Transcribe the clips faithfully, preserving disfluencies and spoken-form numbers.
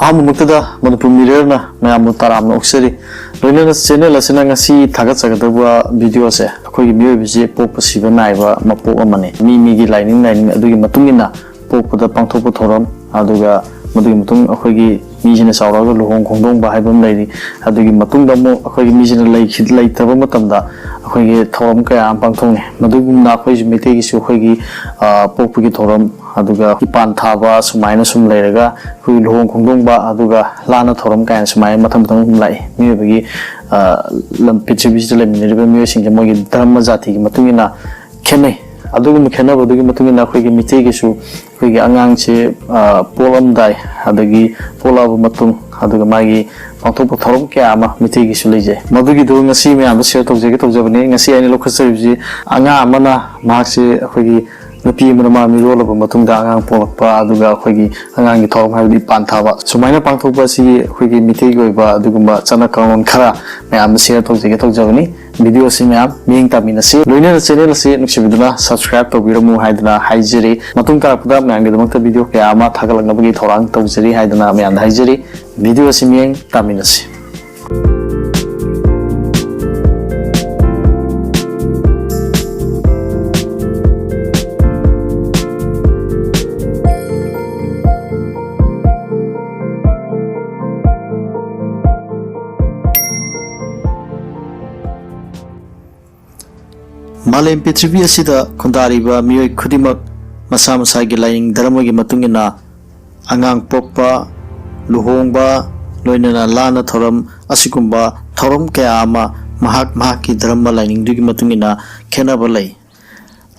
ꯑꯍꯥꯟꯕꯃꯛꯇꯗ ꯃꯅꯤꯄꯨꯔ ꯃꯤꯔꯔꯅ ꯃꯌꯥꯝꯕꯨ ꯇꯔꯥꯝꯅ ꯑꯣꯛꯆꯔꯤ꯫ ꯂꯣꯏꯅꯅ ꯆꯦꯅꯦꯜ ꯑꯁꯤꯅ ꯉꯁꯤ ꯊꯥꯒꯠꯆꯒꯗꯕ ꯚꯤꯗꯤꯑꯣ ꯑꯁꯦ ꯑꯩꯈꯣꯏꯒꯤ ꯃꯤꯑꯣꯏꯕꯁꯤ ꯄꯣꯛꯄ ꯁꯤꯕ ꯅꯥꯏꯕ ꯃꯄꯣꯛ ꯑꯃꯅꯤ꯫ ꯃꯤ ꯃꯤꯒꯤ ꯂꯥꯏꯅꯤꯡ ꯂꯥꯏꯅꯤꯡ ꯑꯗꯨꯒꯤ ꯃꯇꯨꯡ ꯏꯟꯅ ꯄꯣꯛꯄꯗ ꯄꯥꯡꯊꯣꯛꯄ ꯊꯧꯔꯝ, ꯑꯗꯨꯒ ꯃꯗꯨꯒꯤ ꯃꯇꯨꯡ ꯑꯩꯈꯣꯏꯒꯤ ꯃꯤꯁꯤꯅ ꯆꯥꯎꯔꯛꯑꯒ ꯂꯨꯍꯣꯡ ꯈꯣꯡꯗꯣꯡꯕ ꯍꯥꯏꯕ ꯑꯃ ꯂꯩꯔꯤ꯫ ꯑꯗꯨꯒꯤ ꯃꯇꯨꯡꯗ ꯑꯃꯨꯛ ꯑꯩꯈꯣꯏꯒꯤ ꯃꯤꯁꯤꯅ ꯂꯩꯈꯤ-, ꯂꯩꯇꯕ ꯃꯇꯝꯗ ꯑꯩꯈꯣꯏꯒꯤ ꯊꯧꯔꯝ ꯀꯌꯥ ꯑꯃ ꯄꯥꯡꯊꯣꯛꯅꯩ꯫ ꯃꯗꯨꯒꯨꯝꯅ ꯑꯩꯈꯣꯏꯁꯨ ꯃꯩꯇꯩꯒꯤꯁꯨ ꯑꯩꯈꯣꯏꯒꯤ, ꯑ, ꯄꯣꯛꯄꯒꯤ ꯊꯧꯔꯝ, ꯑꯗꯨꯒ ꯏꯄꯥꯟ ꯊꯥꯕ, ꯁꯨꯃꯥꯏꯅ ꯁꯨꯝ ꯂꯩꯔꯒ ꯑꯩꯈꯣꯏꯒꯤ ꯂꯨꯍꯣꯡ ꯈꯣꯡꯗꯣꯡꯕ, ꯑꯗꯨꯒ ꯂꯥꯟꯅ ꯊꯧꯔꯝ ꯀꯥꯏꯅ ꯁꯨꯃꯥꯏꯅ ꯃꯊꯪ ꯃꯊꯪ ꯑꯗꯨꯝ ꯂꯥꯛꯏ꯫ ꯃꯤꯑꯣꯏꯕꯒꯤ, ꯑ, ꯂꯝ, ꯄ꯭ꯔꯤꯊꯤꯕꯤꯁꯤꯗ ꯂꯩꯃꯤꯟꯅꯔꯤꯕ ꯃꯤꯑꯣꯏꯁꯤꯡꯁꯦ ꯃꯣꯏꯒꯤ ꯙꯔꯃ ꯖꯥꯇꯤꯒꯤ ꯃꯇꯨꯡ ꯏꯟꯅ ꯈꯦꯠꯅꯩ꯫ ꯑꯗꯨꯒꯨꯝꯕ ꯈꯦꯠꯅꯕꯗꯨꯒꯤ ꯃꯇꯨꯡ ꯏꯟꯅ ꯑꯩꯈꯣꯏꯒꯤ ꯃꯤꯇꯩꯒꯤꯁꯨ ꯑꯩꯈꯣꯏꯒꯤ ꯑꯉꯥꯡꯁꯦ, ꯑ, ꯄꯣꯛꯂꯝꯗꯥꯏ, ꯑꯗꯒꯤ ꯄꯣꯛꯂꯛꯑꯕ ꯃꯇꯨꯡ, ꯑꯗꯨꯒ ꯃꯥꯒꯤ ꯄꯥꯡꯊꯣꯛꯄ ꯊꯧꯔꯝ ꯀꯌꯥ ꯑꯃ ꯃꯤꯇꯩꯒꯤꯁꯨ ꯂꯩꯖꯩ꯫ ꯃꯗꯨꯒꯤꯗꯣ ꯉꯁꯤ ꯃꯌꯥꯝꯗ ꯁꯤꯌꯔ ꯇꯧꯖꯒꯦ ꯇꯧꯖꯕꯅꯤ꯫ ꯉꯁꯤ ꯑꯩꯅ ꯂꯧꯈꯠꯆꯔꯤꯕꯁꯤ ꯑꯉꯥꯡ ꯑꯃꯅ ꯃꯍꯥꯛꯁꯦ ꯑꯩꯈꯣꯏꯒꯤ ꯅꯨꯄꯤ ꯑꯃꯅ ꯃꯥ ꯃꯤꯔꯣꯜꯂꯕ ꯃꯇꯨꯡꯗ ꯑꯉꯥꯡ ꯄꯣꯛꯂꯛꯄ, ꯑꯗꯨꯒ ꯑꯩꯈꯣꯏꯒꯤ ꯑꯉꯥꯡꯒꯤ ꯊꯧꯔꯝ ꯍꯥꯏꯕꯗꯤ ꯏꯄꯥꯟ ꯊꯥꯕ, ꯁꯨꯃꯥꯏꯅ ꯄꯥꯡꯊꯣꯛꯄ ꯑꯁꯤꯒꯤ ꯑꯩꯈꯣꯏꯒꯤ ꯃꯤꯇꯩꯒꯤ ꯑꯣꯏꯕ ꯑꯗꯨꯒꯨꯝꯕ ꯆꯠꯅ ꯀꯥꯡꯂꯣꯟ ꯈꯔ ꯃꯌꯥꯝꯗ ꯁꯤꯌꯔ ꯇꯧꯖꯒꯦ ꯇꯧꯖꯕꯅꯤ꯫ ꯚꯤꯗꯤꯑꯣ ꯑꯁꯤ ꯃꯌꯥꯝ ꯃꯤꯠꯌꯦꯡ ꯇꯥꯃꯤꯟꯅꯁꯤ꯫ ꯂꯣꯏꯅꯅ ꯆꯦꯅꯦꯜ ꯑꯁꯤ ꯅꯨꯡꯁꯤꯕꯤꯗꯨꯅ ꯁꯕꯁꯀ꯭ꯔꯥꯏꯕ ꯇꯧꯕꯤꯔꯝꯃꯨ ꯍꯥꯏꯗꯨꯅ ꯍꯥꯏꯖꯔꯤ꯫ ꯃꯇꯨꯡ ꯇꯥꯔꯛꯄꯗ ꯃꯌꯥꯝꯒꯤꯗꯃꯛꯇ ꯚꯤꯗꯤꯑꯣ ꯀꯌꯥ ꯑꯃ ꯊꯥꯒꯠꯂꯛꯅꯕꯒꯤ ꯊꯧꯔꯥꯡ ꯇꯧꯖꯔꯤ ꯍꯥꯏꯗꯨꯅ ꯃꯌꯥꯝꯗ ꯍꯥꯏꯖꯔꯤ꯫ ꯚꯤꯗꯤꯑꯣ ꯑꯁꯤ ꯃꯤꯠꯌꯦꯡ ꯇꯥꯃꯤꯟꯅꯁꯤ꯫ ꯃꯥꯂꯦꯝ ꯄ꯭ꯔꯤꯊꯤꯕꯤ ꯑꯁꯤꯗ ꯈꯨꯟꯗꯥꯔꯤꯕ ꯃꯤꯑꯣꯏ ꯈꯨꯗꯤꯡꯃꯛ ꯃꯁꯥ ꯃꯁꯥꯒꯤ ꯂꯥꯏꯅꯤꯡ ꯙꯔꯃꯒꯤ ꯃꯇꯨꯡ ꯏꯟꯅ ꯑꯉꯥꯡ ꯄꯣꯛꯄ, ꯂꯨꯍꯣꯡꯕ, ꯂꯣꯏꯅꯅ ꯂꯥꯟꯅ ꯊꯧꯔꯝ ꯑꯁꯤꯒꯨꯝꯕ ꯊꯧꯔꯝ ꯀꯌꯥ ꯑꯃ ꯃꯍꯥꯛ ꯃꯍꯥꯛꯀꯤ ꯙꯔꯃ ꯂꯥꯏꯅꯤꯡꯗꯨꯒꯤ ꯃꯇꯨꯡ ꯏꯟꯅ ꯈꯦꯠꯅꯕ ꯂꯩ꯫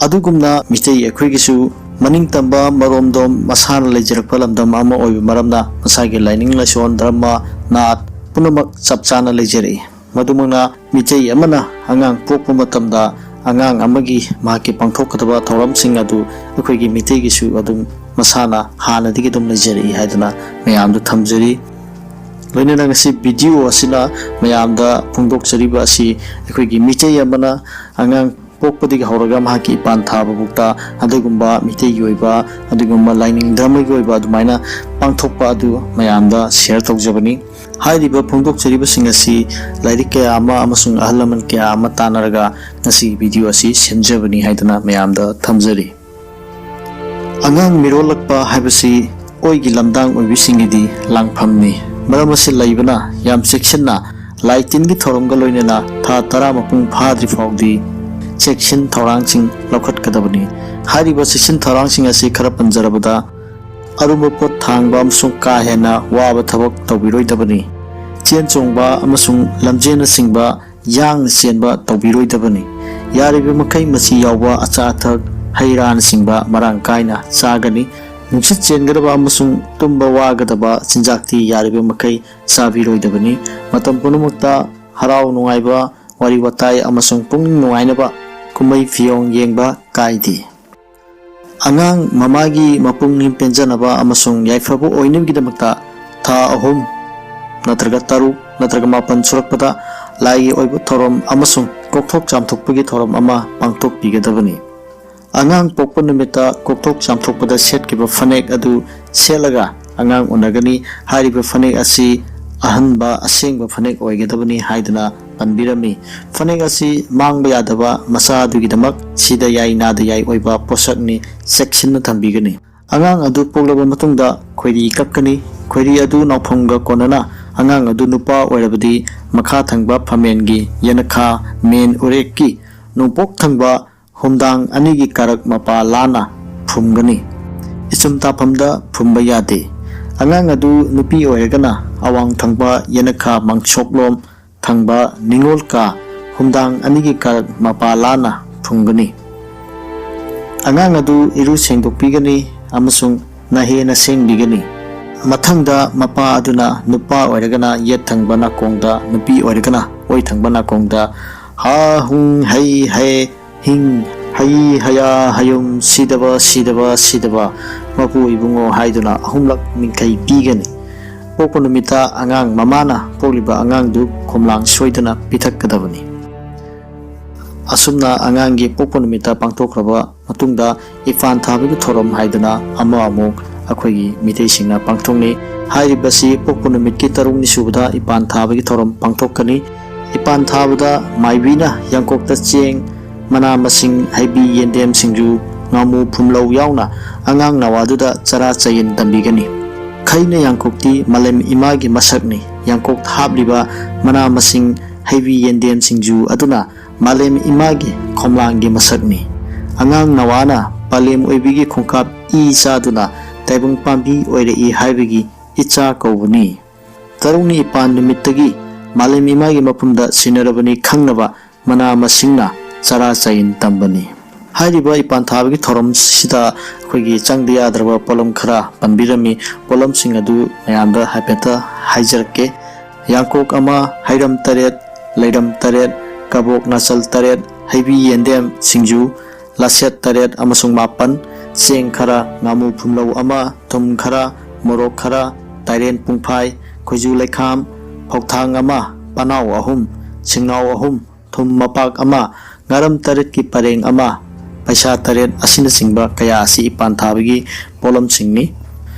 ꯑꯗꯨꯒꯨꯝꯅ ꯃꯤꯇꯩ ꯑꯩꯈꯣꯏꯒꯤꯁꯨ ꯃꯅꯤꯡ ꯇꯝꯕ ꯃꯔꯣꯝꯗꯣꯝ ꯃꯁꯥꯅ ꯂꯩꯖꯔꯛꯄ ꯂꯝꯗꯝ ꯑꯃ ꯑꯣꯏꯕ ꯃꯔꯝꯅ ꯃꯁꯥꯒꯤ ꯂꯥꯏꯅꯤꯡ ꯂꯥꯏꯁꯣꯟ, ꯙꯔꯃ, ꯅꯥꯠ ꯄꯨꯝꯅꯃꯛ ꯆꯞ ꯆꯥꯅ ꯂꯩꯖꯔꯛꯏ꯫ ꯃꯗꯨꯃꯛꯅ ꯃꯤꯇꯩ ꯑꯃꯅ ꯑꯉꯥꯡ ꯄꯣꯛꯄ ꯃꯇꯝꯗ ꯑꯉꯥꯡ ꯑꯃꯒꯤ ꯃꯍꯥꯛꯀꯤ ꯄꯥꯡꯊꯣꯛꯀꯗꯕ ꯊꯧꯔꯝꯁꯤꯡ ꯑꯗꯨ ꯑꯩꯈꯣꯏꯒꯤ ꯃꯤꯇꯩꯒꯤꯁꯨ ꯑꯗꯨꯝ ꯃꯁꯥꯅ ꯍꯥꯟꯅꯗꯒꯤ ꯑꯗꯨꯝ ꯂꯩꯖꯔꯛꯏ ꯍꯥꯏꯗꯨꯅ ꯃꯌꯥꯝꯗ ꯊꯝꯖꯔꯤ꯫ ꯂꯣꯏꯅꯅ ꯉꯁꯤ ꯚꯤꯗꯤꯑꯣ ꯑꯁꯤꯅ ꯃꯌꯥꯝꯗ ꯐꯣꯡꯗꯣꯛꯆꯔꯤꯕ ꯑꯁꯤ ꯑꯩꯈꯣꯏꯒꯤ ꯃꯤꯇꯩ ꯑꯃꯅ ꯑꯉꯥꯡ ꯄꯣꯛꯄꯗꯒꯤ ꯍꯧꯔꯒ ꯃꯍꯥꯛꯀꯤ ꯏꯄꯥꯟ ꯊꯥꯕ ꯐꯥꯎꯗ ꯑꯗꯨꯒꯨꯝꯕ ꯃꯤꯇꯩꯒꯤ ꯑꯣꯏꯕ, ꯑꯗꯨꯒꯨꯝꯕ ꯂꯥꯏꯅꯤꯡ ꯙꯔꯃꯒꯤ ꯑꯣꯏꯕ ꯑꯗꯨꯃꯥꯏꯅ ꯄꯥꯡꯊꯣꯛꯄ ꯑꯗꯨ ꯃꯌꯥꯝꯗ share ꯇꯧꯖꯕꯅꯤ꯫ ꯍꯥꯏꯔꯤꯕ ꯐꯣꯡꯗꯣꯛꯆꯔꯤꯕꯁꯤꯡ ꯑꯁꯤ ꯂꯥꯏꯔꯤꯛ ꯀꯌꯥ ꯑꯃ ꯑꯃꯁꯨꯡ ꯑꯍꯜ ꯂꯃꯟ ꯀꯌꯥ ꯑꯃ ꯇꯥꯟꯅꯔꯒ ꯉꯁꯤꯒꯤ video ꯑꯁꯤ ꯁꯦꯝꯖꯕꯅꯤ ꯍꯥꯏꯗꯨꯅ ꯃꯌꯥꯝꯗ ꯊꯝꯖꯔꯤ꯫ ꯑꯉꯥꯡ ꯃꯤꯔꯣꯜꯂꯛꯄ ꯍꯥꯏꯕꯁꯤ ꯑꯣꯏꯒꯤ ꯂꯝꯗꯥꯡ ꯑꯣꯏꯕꯤꯁꯤꯡꯒꯤꯗꯤ ꯂꯥꯡꯐꯝꯅꯤ꯫ ꯃꯔꯝ ꯑꯁꯤ ꯂꯩꯕꯅ ꯌꯥꯝ ꯆꯦꯛꯁꯤꯟꯅ ꯂꯥꯏ ꯇꯤꯟꯒꯤ ꯊꯧꯔꯝꯒ ꯂꯣꯏꯅꯅ ꯊꯥ ꯇꯔꯥ ꯃꯄꯨꯡ ꯐꯥꯗ꯭ꯔꯤ ꯐꯥꯎꯗꯤ ꯆꯦꯛꯁꯤꯟ ꯊꯧꯔꯥꯡꯁꯤꯡ ꯂꯧꯈꯠꯀꯗꯕꯅꯤ꯫ ꯍꯥꯏꯔꯤꯕ ꯆꯦꯛꯁꯤꯟ ꯊꯧꯔꯥꯡꯁꯤꯡ ꯑꯁꯤ ꯈꯔ ꯄꯟꯖꯔꯕꯗ, ꯑꯔꯨꯝꯕ ꯄꯣꯠ ꯊꯥꯡꯕ ꯑꯃꯁꯨꯡ ꯀꯥ ꯍꯦꯟꯅ ꯋꯥꯕ ꯊꯕꯛ ꯇꯧꯕꯤꯔꯣꯏꯗꯕꯅꯤ꯫ ꯆꯦꯟ ꯆꯣꯡꯕ ꯑꯃꯁꯨꯡ ꯂꯝꯖꯦꯜꯅꯆꯤꯡꯕ ꯌꯥꯡꯅ ꯆꯦꯟꯕ ꯇꯧꯕꯤꯔꯣꯏꯗꯕꯅꯤ꯫ ꯌꯥꯔꯤꯕ ꯃꯈꯩ ꯃꯆꯤ ꯌꯥꯎꯕ ꯑꯆꯥ ꯑꯊꯛ, ꯍꯩ ꯔꯥꯅꯆꯤꯡꯕ ꯃꯔꯥꯡ ꯀꯥꯏꯅ ꯆꯥꯒꯅꯤ꯫ ꯅꯨꯡꯁꯤꯠ ꯆꯦꯟꯒꯗꯕ ꯑꯃꯁꯨꯡ ꯇꯨꯝꯕ ꯋꯥꯒꯗꯕ ꯆꯤꯟꯖꯥꯛꯇꯤ ꯌꯥꯔꯤꯕ ꯃꯈꯩ ꯆꯥꯕꯤꯔꯣꯏꯗꯕꯅꯤ꯫ ꯃꯇꯝ ꯄꯨꯝꯅꯃꯛꯇ ꯍꯔꯥꯎ ꯅꯨꯡꯉꯥꯏꯕ, ꯋꯥꯔꯤ ꯋꯥꯇꯥꯏ ꯑꯃꯁꯨꯡ ꯄꯨꯛꯅꯤꯡ ꯅꯨꯡꯉꯥꯏꯅꯕ ꯀꯨꯝꯍꯩ ꯐꯤꯌꯣꯡ ꯌꯦꯡꯕ ꯀꯥꯏꯗꯦ꯫ ꯑꯉꯥꯡ ꯃꯃꯥꯒꯤ ꯃꯄꯨꯛꯅꯤꯡ ꯄꯦꯟꯖꯅꯕ ꯑꯃꯁꯨꯡ ꯌꯥꯏꯐꯕ ꯑꯣꯏꯅꯕꯒꯤꯗꯃꯛꯇ ꯊꯥ ꯑꯍꯨꯝ ꯅꯠꯇ꯭ꯔꯒ ꯇꯔꯨꯛ ꯅꯠꯇ꯭ꯔꯒ ꯃꯥꯄꯟ ꯁꯨꯔꯛꯄꯗ ꯂꯥꯏꯒꯤ ꯑꯣꯏꯕ ꯊꯧꯔꯝ ꯑꯃꯁꯨꯡ ꯀꯣꯛꯊꯣꯛ ꯆꯥꯝꯊꯣꯛꯄꯒꯤ ꯊꯧꯔꯝ ꯑꯃ ꯄꯥꯡꯊꯣꯛꯄꯤꯒꯗꯕꯅꯤ꯫ ꯑꯉꯥꯡ ꯄꯣꯛꯄ ꯅꯨꯃꯤꯠꯇ ꯀꯣꯛꯊꯣꯛ ꯆꯥꯝꯊꯣꯛꯄꯗ ꯁꯦꯠꯈꯤꯕ ꯐꯅꯦꯛ ꯑꯗꯨ ꯁꯦꯠꯂꯒ ꯑꯉꯥꯡ ꯎꯅꯒꯅꯤ꯫ ꯍꯥꯏꯔꯤꯕ ꯐꯅꯦꯛ ꯑꯁꯤ ꯑꯍꯟꯕ ꯑꯁꯦꯡꯕ ꯐꯅꯦꯛ ꯑꯣꯏꯒꯗꯕꯅꯤ ꯍꯥꯏꯗꯨꯅ ꯄꯟꯕꯤꯔꯝꯃꯤ꯫ ꯐꯅꯦꯛ ꯑꯁꯤ ꯃꯥꯡꯕ ꯌꯥꯗꯕ ꯃꯆꯥ ꯑꯗꯨꯒꯤꯗꯃꯛ ꯁꯤꯗ ꯌꯥꯏ ꯅꯥꯗ ꯌꯥꯏ ꯑꯣꯏꯕ ꯄꯣꯠꯁꯛꯅꯤ, ꯆꯦꯛꯁꯤꯟꯅ ꯊꯝꯕꯤꯒꯅꯤ꯫ ꯑꯉꯥꯡ ꯑꯗꯨ ꯄꯣꯛꯂꯕ ꯃꯇꯨꯡꯗ ꯈꯣꯏꯔꯤ ꯀꯛꯀꯅꯤ꯫ ꯈꯣꯏꯔꯤ ꯑꯗꯨ ꯅꯥꯎꯐꯝꯒ ꯀꯣꯟꯅꯅ ꯑꯉꯥꯡ ꯑꯗꯨ ꯅꯨꯄꯥ ꯑꯣꯏꯔꯕꯗꯤ ꯃꯈꯥ ꯊꯪꯕ ꯐꯝꯃꯦꯟꯒꯤ ꯌꯦꯅꯈꯥ, ꯃꯦꯟ ꯎꯔꯦꯛꯀꯤ ꯅꯣꯡꯄꯣꯛ ꯊꯪꯕ ꯍꯨꯝꯗꯥꯡ ꯑꯅꯤꯒꯤ ꯀꯥꯔꯛ ꯃꯄꯥ ꯂꯥꯟꯅ ꯐꯨꯝꯒꯅꯤ꯫ ꯏꯆꯨꯝ ꯇꯥꯐꯝꯗ ꯐꯨꯝꯕ ꯌꯥꯗꯦ꯫ ꯑꯉꯥꯡ ꯑꯗꯨ ꯅꯨꯄꯤ ꯑꯣꯏꯔꯒꯅ ꯑꯋꯥꯡ ꯊꯪꯕ ꯌꯦꯅꯈꯥ ꯃꯥꯡꯁꯣꯛꯂꯣꯝ ꯊꯪꯕ ꯅꯤꯉꯣꯜ ꯀꯥ ꯍꯨꯝꯗꯥꯡ ꯑꯅꯤꯒꯤ ꯀꯥꯔꯛ ꯃꯄꯥ ꯂꯥꯟꯅ ꯐꯨꯝꯒꯅꯤ꯫ ꯑꯉꯥꯡ ꯑꯗꯨ ꯏꯔꯨ ꯁꯦꯡꯗꯣꯛꯄꯤꯒꯅꯤ ꯑꯃꯁꯨꯡ ꯅꯍꯦꯅ ꯁꯦꯡꯕꯤꯒꯅꯤ꯫ ꯃꯊꯪꯗ ꯃꯄꯥ ꯑꯗꯨꯅ ꯅꯨꯄꯥ ꯑꯣꯏꯔꯒꯅ ꯌꯦꯠ ꯊꯪꯕ ꯅꯥꯀꯣꯡꯗ, ꯅꯨꯄꯤ ꯑꯣꯏꯔꯒꯅ ꯑꯣꯏ ꯊꯪꯕ ꯅꯥꯀꯣꯡꯗ ꯍꯥ ꯍꯨꯡ ꯍꯩ ꯍꯦ ꯍꯤꯡ ꯍꯩ ꯍꯌꯥ ꯍꯌꯨꯝ ꯁꯤꯗꯕ ꯁꯤꯗꯕ ꯁꯤꯗꯕ ꯃꯄꯨ ꯏꯕꯨꯡꯉꯣ ꯍꯥꯏꯗꯨꯅ ꯑꯍꯨꯝꯂꯛ ꯅꯤꯡꯈꯩ ꯄꯤꯒꯅꯤ꯫ ꯄꯣꯛꯄ ꯅꯨꯃꯤꯠꯇ ꯑꯉꯥꯡ ꯃꯃꯥꯅ ꯄꯣꯛꯂꯤꯕ ꯑꯉꯥꯡꯗꯨ ꯈꯣꯝꯂꯥꯡ ꯁꯣꯏꯗꯅ ꯄꯤꯊꯛꯀꯗꯕꯅꯤ꯫ ꯑꯁꯨꯝꯅ ꯑꯉꯥꯡꯒꯤ ꯄꯣꯛꯄ ꯅꯨꯃꯤꯠꯇ ꯄꯥꯡꯊꯣꯛꯈ꯭ꯔꯕ ꯃꯇꯨꯡꯗ ꯏꯐꯥꯟ ꯊꯥꯕꯒꯤ ꯊꯧꯔꯝ ꯍꯥꯏꯗꯅ ꯑꯃ ꯑꯃꯨꯛ ꯑꯩꯈꯣꯏꯒꯤ ꯃꯤꯇꯩꯁꯤꯡꯅ ꯄꯥꯡꯊꯣꯛꯅꯩ꯫ ꯍꯥꯏꯔꯤꯕꯁꯤ ꯄꯣꯛꯄ ꯅꯨꯃꯤꯠꯀꯤ ꯇꯔꯨꯛꯅꯤ ꯁꯨꯕꯗ ꯏꯄꯥꯟ ꯊꯥꯕꯒꯤ ꯊꯧꯔꯝ ꯄꯥꯡꯊꯣꯛꯀꯅꯤ꯫ ꯏꯄꯥꯟ ꯊꯥꯕꯗ ꯃꯥꯏꯕꯤꯅ ꯌꯥꯡꯀꯣꯛꯇ ꯆꯦꯡ, ꯃꯅꯥ ꯃꯁꯤꯡ, ꯍꯩꯕꯤ, ꯌꯦꯟꯗꯦꯝ, ꯁꯤꯡꯖꯨ, ꯉꯥꯃꯨ, ꯐꯨꯝꯂꯧ ꯌꯥꯎꯅ ꯑꯉꯥꯡ ꯅꯋꯥꯗꯨꯗ ꯆꯔꯥ ꯆꯌꯦꯟ ꯇꯝꯕꯤꯒꯅꯤ꯫ ꯈꯩꯅ ꯌꯥꯡꯀꯣꯛꯇꯤ ꯃꯥꯂꯦꯝ ꯏꯃꯥꯒꯤ ꯃꯁꯛꯅꯤ꯫ ꯌꯥꯡꯀꯣꯛꯇ ꯍꯥꯞꯂꯤꯕ ꯃꯅꯥ ꯃꯁꯤꯡ, ꯍꯩꯕꯤ, ꯌꯦꯟꯗꯦꯝ, ꯁꯤꯡꯖꯨ ꯑꯗꯨꯅ ꯃꯥꯂꯦꯝ ꯏꯃꯥꯒꯤ ꯈꯣꯝꯂꯥꯡꯒꯤ ꯃꯁꯛꯅꯤ꯫ ꯑꯉꯥꯡ ꯅꯋꯥꯅ ꯄꯥꯂꯦꯝ ꯑꯣꯏꯕꯤꯒꯤ ꯈꯣꯡꯀꯥꯞ ꯏ ꯆꯥꯗꯨꯅ ꯇꯥꯏꯕꯪ ꯄꯥꯝꯕꯤ ꯑꯣꯏꯔꯛꯏ ꯍꯥꯏꯕꯒꯤ ꯏꯆꯥ ꯀꯧꯕꯅꯤ꯫ ꯇꯔꯨꯛꯅꯤ ꯏꯄꯥꯟ ꯅꯨꯃꯤꯠꯇꯒꯤ ꯃꯥꯂꯦꯝ ꯏꯃꯥꯒꯤ ꯃꯐꯝꯗ ꯁꯤꯟꯅꯔꯕꯅꯤ ꯈꯪꯅꯕ ꯃꯅꯥ ꯃꯁꯤꯡꯅ ꯆꯔꯥ ꯆꯌꯦꯟ ꯇꯝꯕꯅꯤ꯫ ꯍꯥꯏꯔꯤꯕ ꯏꯄꯥꯟ ꯊꯥꯕꯒꯤ ꯊꯧꯔꯝꯁꯤꯗ ꯑꯩꯈꯣꯏꯒꯤ ꯆꯪꯗ ꯌꯥꯗ꯭ꯔꯕ ꯄꯣꯠꯂꯝ ꯈꯔ ꯄꯟꯕꯤꯔꯝꯃꯤ꯫ ꯄꯣꯠꯂꯝꯁꯤꯡ ꯑꯗꯨ ꯃꯌꯥꯝꯗ ꯍꯥꯏꯐꯦꯠꯇ ꯍꯥꯏꯖꯔꯛꯀꯦ꯫ ꯌꯥꯡꯀꯣꯛ ꯑꯃ, ꯍꯩꯔꯝ ꯇꯔꯦꯠ, ꯂꯩꯔꯝ ꯇꯔꯦꯠ, ꯀꯕꯣꯛ ꯅꯥꯆꯜ ꯇꯔꯦꯠ, ꯍꯩꯕꯤ ꯌꯦꯟꯗꯦꯝ ꯁꯤꯡꯖꯨ, ꯂꯥꯁꯦꯠ ꯇꯔꯦꯠ ꯑꯃꯁꯨꯡ ꯃꯥꯄꯟ, ꯆꯦꯡ ꯈꯔ, ꯉꯥꯃꯨ ꯐꯨꯝꯂꯧ ꯑꯃ, ꯊꯨꯝ ꯈꯔ, ꯃꯣꯔꯣꯛ ꯈꯔ, ꯇꯥꯏꯔꯦꯟ ꯄꯨꯡꯐꯥꯏ, ꯈꯣꯏꯖꯨ ꯂꯩꯈꯥꯝ, ꯐꯧꯊꯥꯡ ꯑꯃ, ꯄꯅꯥꯎ ꯑꯍꯨꯝ, ꯁꯤꯡꯅꯥꯎ ꯑꯍꯨꯝ, ꯊꯨꯝ ꯃꯄꯥꯛ ꯑꯃ, ꯉꯥꯔꯝ ꯇꯔꯦꯠꯀꯤ ꯄꯔꯦꯡ ꯑꯃ, ꯄꯩꯁꯥ ꯇꯔꯦꯠ ꯑꯁꯤꯅꯆꯤꯡꯕ ꯀꯌꯥ ꯑꯁꯤ ꯏꯄꯥꯟ ꯊꯥꯕꯒꯤ ꯄꯣꯠꯂꯝꯁꯤꯡꯅꯤ꯫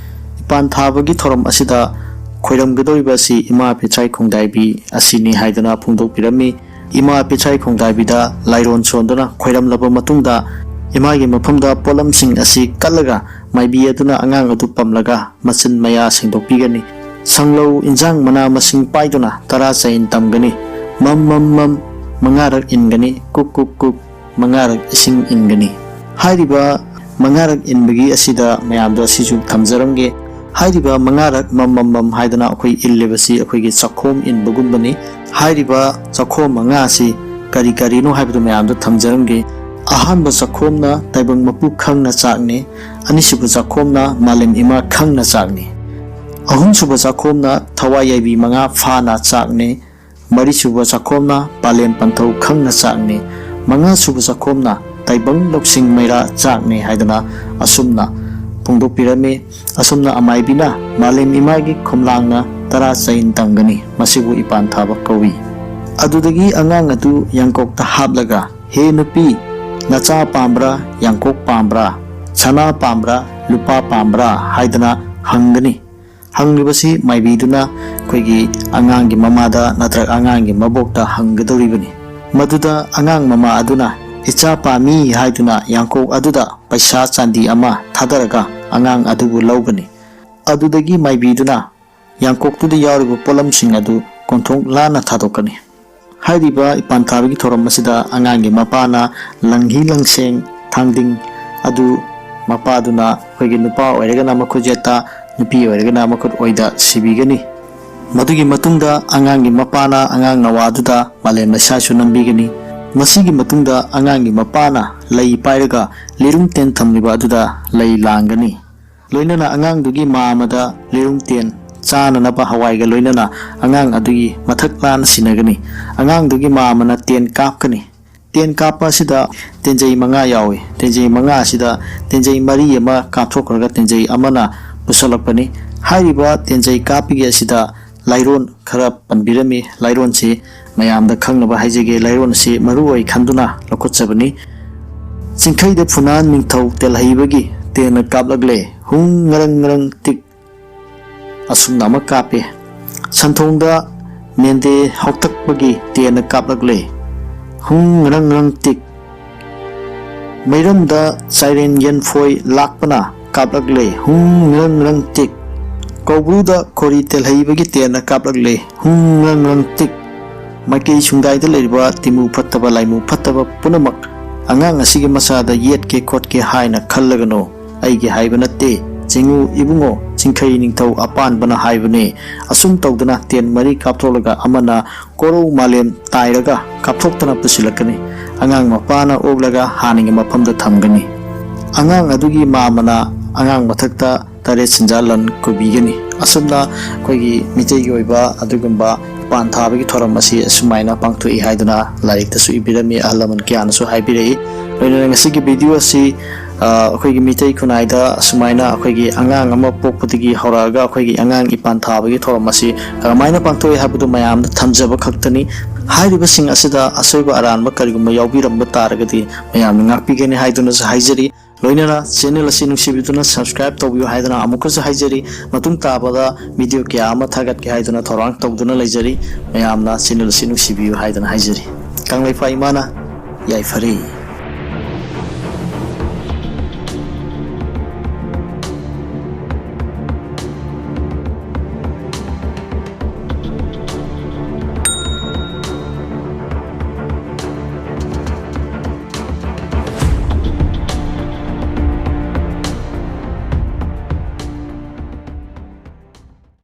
ꯏꯄꯥꯟ ꯊꯥꯕꯒꯤ ꯊꯧꯔꯝ ꯑꯁꯤꯗ ꯈꯣꯏꯔꯝꯒꯗꯧꯔꯤꯕ ꯑꯁꯤ ꯏꯃꯥ ꯄꯤꯊ꯭ꯔꯥꯏ ꯈꯣꯡꯗꯥꯏꯕꯤ ꯑꯁꯤꯅꯤ ꯍꯥꯏꯗꯨꯅ ꯐꯣꯡꯗꯣꯛꯄꯤꯔꯝꯃꯤ꯫ ꯏꯃꯥ ꯄꯤꯊ꯭ꯔꯥꯏ ꯈꯣꯡꯗꯥꯏꯕꯤꯗ ꯂꯥꯏꯔꯣꯟ ꯁꯣꯟꯗꯨꯅ ꯈꯣꯏꯔꯝꯂꯕ ꯃꯇꯨꯡꯗ ꯏꯃꯥꯒꯤ ꯃꯐꯝꯗ ꯄꯣꯠꯂꯝꯁꯤꯡ ꯑꯁꯤ ꯀꯠꯂꯒ ꯃꯥꯏꯕꯤ ꯑꯗꯨꯅ ꯑꯉꯥꯡ ꯑꯗꯨ ꯄꯝꯂꯒ ꯃꯆꯤꯟ ꯃꯌꯥ ꯁꯦꯡꯗꯣꯛꯄꯤꯒꯅꯤ꯫ ꯁꯪꯂꯧ ꯏꯟꯖꯥꯡ ꯃꯅꯥ ꯃꯁꯤꯡ ꯄꯥꯏꯗꯨꯅ ꯇꯔꯥ ꯆꯌꯦꯟ ꯇꯝꯒꯅꯤ꯫ ꯃꯝ ꯃꯝ ꯃꯝ ꯃꯉꯥꯔꯛ ꯏꯟꯒꯅꯤ꯫ ꯀꯨꯛ ꯀꯨꯛ ꯀꯨꯛ ꯃꯉꯥꯔꯛ ꯏꯁꯤꯡ ꯏꯟꯒꯅꯤ꯫ ꯍꯥꯏꯔꯤꯕ ꯃꯉꯥꯔꯛ ꯏꯟꯕꯒꯤ ꯑꯁꯤꯗ ꯃꯌꯥꯝꯗ ꯑꯁꯤꯁꯨ ꯊꯝꯖꯔꯝꯒꯦ꯫ ꯍꯥꯏꯔꯤꯕ ꯃꯉꯥꯔꯛ ꯃꯝ ꯃꯝ ꯃꯝ ꯍꯥꯏꯗꯅ ꯑꯩꯈꯣꯏ ꯏꯜꯂꯤꯕꯁꯤ ꯑꯩꯈꯣꯏꯒꯤ ꯆꯥꯛꯈꯣꯝ ꯏꯟꯕꯒꯨꯝꯕꯅꯤ꯫ ꯍꯥꯏꯔꯤꯕ ꯆꯥꯛꯈꯣꯝ ꯃꯉꯥ ꯑꯁꯤ ꯀꯔꯤ ꯀꯔꯤꯅꯣ ꯍꯥꯏꯕꯗꯨ ꯃꯌꯥꯝꯗ ꯊꯝꯖꯔꯝꯒꯦ꯫ ꯑꯍꯥꯟꯕ ꯆꯥꯛꯈꯣꯝꯅ ꯇꯥꯏꯕꯪ ꯃꯄꯨ ꯈꯪꯅ ꯆꯥꯛꯅꯤ꯫ ꯑꯅꯤꯁꯨꯕ ꯆꯥꯛꯈꯣꯝꯅ ꯃꯥꯂꯦꯝ ꯏꯃꯥ ꯈꯪꯅ ꯆꯥꯛꯅꯤ꯫ ꯑꯍꯨꯝꯁꯨꯕ ꯆꯥꯛꯈꯣꯝꯅ ꯊꯋꯥꯏ ꯌꯥꯏꯕꯤ ꯃꯉꯥ ꯐꯥꯅ ꯆꯥꯛꯅꯤ꯫ ꯃꯔꯤꯁꯨꯕ ꯆꯥꯛꯈꯣꯝꯅ ꯄꯥꯂꯦꯝ ꯄꯟꯊꯧ ꯈꯪꯅ ꯆꯥꯛꯅꯤ꯫ ꯃꯉꯥꯁꯨꯕ ꯆꯥꯛꯈꯣꯝꯅ ꯇꯥꯏꯕꯪ ꯂꯧꯁꯤꯡ ꯃꯩꯔꯥ ꯆꯥꯛꯅꯤ ꯍꯥꯏꯗꯅ ꯑꯁꯨꯝꯅ ꯐꯣꯡꯗꯣꯛꯄꯤꯔꯝꯃꯤ꯫ ꯑꯁꯨꯝꯅ ꯑꯃꯥꯏꯕꯤꯅ ꯃꯥꯂꯦꯝ ꯏꯃꯥꯒꯤ ꯈꯣꯝꯂꯥꯡꯅ ꯇꯔꯥ ꯆꯌꯦꯟ ꯇꯝꯒꯅꯤ꯫ ꯃꯁꯤꯕꯨ ꯏꯄꯥꯟ ꯊꯥꯕ ꯀꯧꯏ꯫ ꯑꯗꯨꯗꯒꯤ ꯑꯉꯥꯡ ꯑꯗꯨ ꯌꯥꯡꯀꯣꯛꯇ ꯍꯥꯞꯂꯒ, "ꯍꯦ ꯅꯨꯄꯤ, ꯅꯆꯥ ꯄꯥꯝꯕ꯭ꯔꯥ, ꯌꯥꯡꯀꯣꯛ ꯄꯥꯝꯕ꯭ꯔꯥ?" "ꯁꯅꯥ ꯄꯥꯝꯕ꯭ꯔꯥ, ꯂꯨꯄꯥ ꯄꯥꯝꯕ꯭ꯔꯥ?" ꯍꯥꯏꯗꯅ ꯍꯪꯒꯅꯤ꯫ ꯍꯪꯂꯤꯕꯁꯤ ꯃꯥꯏꯕꯤꯗꯨꯅ ꯑꯩꯈꯣꯏꯒꯤ ꯑꯉꯥꯡꯒꯤ ꯃꯃꯥꯗ ꯅꯠꯇ꯭ꯔꯒ ꯑꯉꯥꯡꯒꯤ ꯃꯕꯣꯛꯇ ꯍꯪꯒꯗꯧꯔꯤꯕꯅꯤ꯫ ꯃꯗꯨꯗ ꯑꯉꯥꯡ ꯃꯃꯥ ꯑꯗꯨꯅ "ꯏꯆꯥ ꯄꯥꯝꯃꯤ" ꯍꯥꯏꯗꯨꯅ ꯌꯥꯡꯀꯣꯛ ꯑꯗꯨꯗ ꯄꯩꯁꯥ ꯆꯥꯟꯗꯤ ꯑꯃ ꯊꯥꯗꯔꯒ ꯑꯉꯥꯡ ꯑꯗꯨꯕꯨ ꯂꯧꯒꯅꯤ꯫ ꯑꯗꯨꯗꯒꯤ ꯃꯥꯏꯕꯤꯗꯨꯅ ꯌꯥꯡꯀꯣꯛꯇꯨꯗ ꯌꯥꯎꯔꯤꯕ ꯄꯣꯠꯂꯝꯁꯤꯡ ꯑꯗꯨ ꯀꯣꯟꯊꯣꯡ ꯂꯥꯟꯅ ꯊꯥꯗꯣꯛꯀꯅꯤ꯫ ꯍꯥꯏꯔꯤꯕ ꯏꯄꯥꯟ ꯊꯥꯕꯒꯤ ꯊꯧꯔꯝ ꯑꯁꯤꯗ ꯑꯉꯥꯡꯒꯤ ꯃꯄꯥꯅ ꯂꯪꯍꯤ ꯂꯪꯁꯦꯡ ꯊꯥꯡꯗꯤꯡ ꯑꯗꯨ ꯃꯄꯥꯗꯨꯅ ꯑꯩꯈꯣꯏꯒꯤ ꯅꯨꯄꯥ ꯑꯣꯏꯔꯒꯅ ꯃꯈꯨꯠ ꯌꯦꯠꯇ, ꯅꯨꯄꯤ ꯑꯣꯏꯔꯒꯅ ꯃꯈꯨꯠ ꯑꯣꯏꯗ ꯁꯤꯕꯤꯒꯅꯤ꯫ ꯃꯗꯨꯒꯤ ꯃꯇꯨꯡꯗ ꯑꯉꯥꯡꯒꯤ ꯃꯄꯥꯅ ꯑꯉꯥꯡ ꯅꯋꯥꯗꯨꯗ ꯃꯥꯂꯦꯝ ꯂꯩꯁꯥꯁꯨ ꯅꯝꯕꯤꯒꯅꯤ꯫ ꯃꯁꯤꯒꯤ ꯃꯇꯨꯡꯗ ꯑꯉꯥꯡꯒꯤ ꯃꯄꯥꯅ ꯂꯩ ꯄꯥꯏꯔꯒ ꯂꯤꯔꯨꯝ ꯇꯦꯟ ꯊꯝꯂꯤꯕ ꯑꯗꯨꯗ ꯂꯩ ꯂꯥꯡꯒꯅꯤ꯫ ꯂꯣꯏꯅꯅ ꯑꯉꯥꯡꯗꯨꯒꯤ ꯃꯥꯝꯃꯗ ꯂꯤꯔꯨꯝ ꯇꯦꯟ ꯆꯥꯅꯅꯕ ꯍꯋꯥꯏꯒ ꯂꯣꯏꯅꯅ ꯑꯉꯥꯡ ꯑꯗꯨꯒꯤ ꯃꯊꯛ ꯂꯥꯟꯅ ꯁꯤꯟꯅꯒꯅꯤ꯫ ꯑꯉꯥꯡꯗꯨꯒꯤ ꯃꯥꯝꯃꯅ ꯇꯦꯟ ꯀꯥꯞꯀꯅꯤ꯫ ꯇꯦꯟ ꯀꯥꯞꯄ ꯑꯁꯤꯗ ꯇꯦꯟꯖꯩ ꯃꯉꯥ ꯌꯥꯎꯏ꯫ ꯇꯦꯟꯖꯩ ꯃꯉꯥ ꯑꯁꯤꯗ ꯇꯦꯟꯖꯩ ꯃꯔꯤ ꯑꯃ ꯀꯥꯞꯊꯣꯛꯈ꯭ꯔꯒ ꯇꯦꯟꯖꯩ ꯑꯃꯅ ꯄꯨꯁꯜꯂꯛꯄꯅꯤ꯫ ꯍꯥꯏꯔꯤꯕ ꯇꯦꯟꯖꯩ ꯀꯥꯞꯄꯒꯤ ꯑꯁꯤꯗ ꯂꯥꯏꯔꯣꯟ ꯈꯔ ꯄꯟꯕꯤꯔꯝꯃꯤ꯫ ꯂꯥꯏꯔꯣꯟꯁꯤ ꯃꯌꯥꯝꯗ ꯈꯪꯅꯕ ꯍꯥꯏꯖꯒꯦ꯫ ꯂꯥꯏꯔꯣꯟ ꯑꯁꯤ ꯃꯔꯨ ꯑꯣꯏ ꯈꯟꯗꯨꯅ ꯂꯧꯈꯠꯆꯕꯅꯤ꯫ "ꯆꯤꯡꯈꯩꯗ ꯐꯨꯅꯥꯟ ꯅꯤꯡꯊꯧ ꯇꯦꯜꯍꯩꯕꯒꯤ ꯇꯦꯟꯅ ꯀꯥꯞꯂꯛꯂꯦ, ꯍꯨꯡ ꯉꯔꯪ ꯉꯔꯪ ꯇꯤꯛ" ꯑꯁꯨꯝꯅ ꯑꯃ ꯀꯥꯞꯄꯦ꯫ "ꯁꯟꯊꯣꯡꯗ ꯃꯦꯟꯗꯦ ꯍꯥꯎꯇꯛꯄꯒꯤ ꯇꯦꯟꯅ ꯀꯥꯞꯂꯛꯂꯦ, ꯍꯨꯡ ꯉꯔꯪ ꯉꯔꯪ ꯇꯤꯛ" ꯃꯩꯔꯝꯗ ꯆꯥꯏꯔꯦꯟ ꯌꯦꯟꯐꯣꯏ ꯂꯥꯛꯄꯅ ꯀꯥꯞꯂꯛꯂꯦ, ꯍꯨꯡ ꯔꯪ ꯔꯪ ꯇꯤꯛ꯫ ꯀꯧꯕ꯭ꯔꯨꯗ ꯈꯣꯔꯤ ꯇꯦꯜꯍꯩꯕꯒꯤ ꯇꯦꯟꯅ ꯀꯥꯞꯂꯛꯂꯦ, ꯍꯨꯡ ꯔꯪ ꯔꯪ ꯇꯤꯛ꯫ ꯃꯥꯏꯀꯩ ꯁꯨꯡꯗꯥꯏꯗ ꯂꯩꯔꯤꯕ ꯇꯤꯃꯨ ꯐꯠꯇꯕ, ꯂꯥꯏꯃꯨ ꯐꯠꯇꯕ ꯄꯨꯝꯅꯃꯛ ꯑꯉꯥꯡ ꯑꯁꯤꯒꯤ ꯃꯆꯥꯗ ꯌꯦꯠꯀꯦ ꯈꯣꯠꯀꯦ ꯍꯥꯏꯅ ꯈꯜꯂꯒꯅꯨ꯫ ꯑꯩꯒꯤ ꯍꯥꯏꯕ ꯅꯠꯇꯦ, ꯆꯤꯡꯉꯨ ꯏꯕꯨꯡꯉꯣ, ꯆꯤꯡꯈꯩ ꯅꯤꯡꯊꯧ ꯑꯄꯥꯟꯕꯅ ꯍꯥꯏꯕꯅꯦ꯫ ꯑꯁꯨꯝ ꯇꯧꯗꯅ ꯇꯦꯟ ꯃꯔꯤ ꯀꯥꯞꯊꯣꯛꯂꯒ ꯑꯃꯅ ꯀꯣꯔꯧ ꯃꯥꯂꯦꯝ ꯇꯥꯏꯔꯒ ꯀꯥꯞꯊꯣꯛꯇꯅ ꯄꯨꯁꯤꯜꯂꯛꯀꯅꯤ꯫ ꯑꯉꯥꯡ ꯃꯄꯥꯅ ꯑꯣꯛꯂꯒ ꯍꯥꯟꯅꯒꯤ ꯃꯐꯝꯗ ꯊꯝꯒꯅꯤ꯫ ꯑꯉꯥꯡ ꯑꯗꯨꯒꯤ ꯃꯥꯃꯅ ꯑꯉꯥꯡ ꯃꯊꯛꯇ ꯇꯔꯦꯠ ꯁꯤꯟꯖꯥ ꯂꯟ ꯀꯣꯏꯕꯤꯒꯅꯤ꯫ ꯑꯁꯨꯝꯅ ꯑꯩꯈꯣꯏꯒꯤ ꯃꯤꯇꯩꯒꯤ ꯑꯣꯏꯕ ꯑꯗꯨꯒꯨꯝꯕ ꯄꯥꯟ ꯊꯥꯕꯒꯤ ꯊꯧꯔꯝ ꯑꯁꯤ ꯑꯁꯨꯃꯥꯏꯅ ꯄꯥꯡꯊꯣꯛꯏ ꯍꯥꯏꯗꯨꯅ ꯂꯥꯏꯔꯤꯛꯇꯁꯨ ꯏꯕꯤꯔꯝꯃꯤ, ꯑꯍꯜ ꯂꯃꯟ ꯀꯌꯥꯅꯁꯨ ꯍꯥꯏꯕꯤꯔꯛꯏ꯫ ꯂꯣꯏꯅꯅ ꯉꯁꯤꯒꯤ ꯚꯤꯗꯤꯑꯣ ꯑꯁꯤ, ꯑ, ꯑꯩꯈꯣꯏꯒꯤ ꯃꯤꯇꯩ ꯈꯨꯟꯅꯥꯏꯗ ꯑꯁꯨꯃꯥꯏꯅ ꯑꯩꯈꯣꯏꯒꯤ ꯑꯉꯥꯡ ꯑꯃ ꯄꯣꯛꯄꯗꯒꯤ ꯍꯧꯔꯛꯑꯒ ꯑꯩꯈꯣꯏꯒꯤ ꯑꯉꯥꯡ ꯏꯄꯥꯟ ꯊꯥꯕꯒꯤ ꯊꯧꯔꯝ ꯑꯁꯤ ꯀꯔꯝꯍꯥꯏꯅ ꯄꯥꯡꯊꯣꯛꯏ ꯍꯥꯏꯕꯗꯨ ꯃꯌꯥꯝꯗ ꯊꯝꯖꯕ ꯈꯛꯇꯅꯤ꯫ ꯍꯥꯏꯔꯤꯕꯁꯤꯡ ꯑꯁꯤꯗ ꯑꯁꯣꯏꯕ ꯑꯔꯥꯟꯕ ꯀꯔꯤꯒꯨꯝꯕ ꯌꯥꯎꯕꯤꯔꯝꯕ ꯇꯥꯔꯒꯗꯤ ꯃꯌꯥꯝꯅ ꯉꯥꯛꯄꯤꯒꯅꯤ ꯍꯥꯏꯗꯨꯅꯁꯨ ꯍꯥꯏꯖꯔꯤ꯫ ꯂꯣꯏꯅꯅ channel ꯑꯁꯤ ꯅꯨꯡꯁꯤꯕꯤꯗꯨꯅ subscribe ꯇꯧꯕꯤꯌꯨ ꯍꯥꯏꯗꯨꯅ ꯑꯃꯨꯛꯀꯁꯨ ꯍꯥꯏꯖꯔꯤ꯫ ꯃꯇꯨꯡ ꯇꯥꯕꯗ video ꯀꯌꯥ ꯑꯃ ꯊꯥꯒꯠꯀꯦ ꯍꯥꯏꯗꯨꯅ ꯊꯧꯔꯥꯡ ꯇꯧꯗꯨꯅ ꯂꯩꯖꯔꯤ꯫ ꯃꯌꯥꯝꯅ channel ꯑꯁꯤ ꯅꯨꯡꯁꯤꯕꯤꯌꯨ ꯍꯥꯏꯗꯨꯅ ꯍꯥꯏꯖꯔꯤ꯫ ꯀꯪꯂꯩꯄꯥꯛ ꯏꯃꯥꯅ ꯌꯥꯏꯐꯔꯦ꯫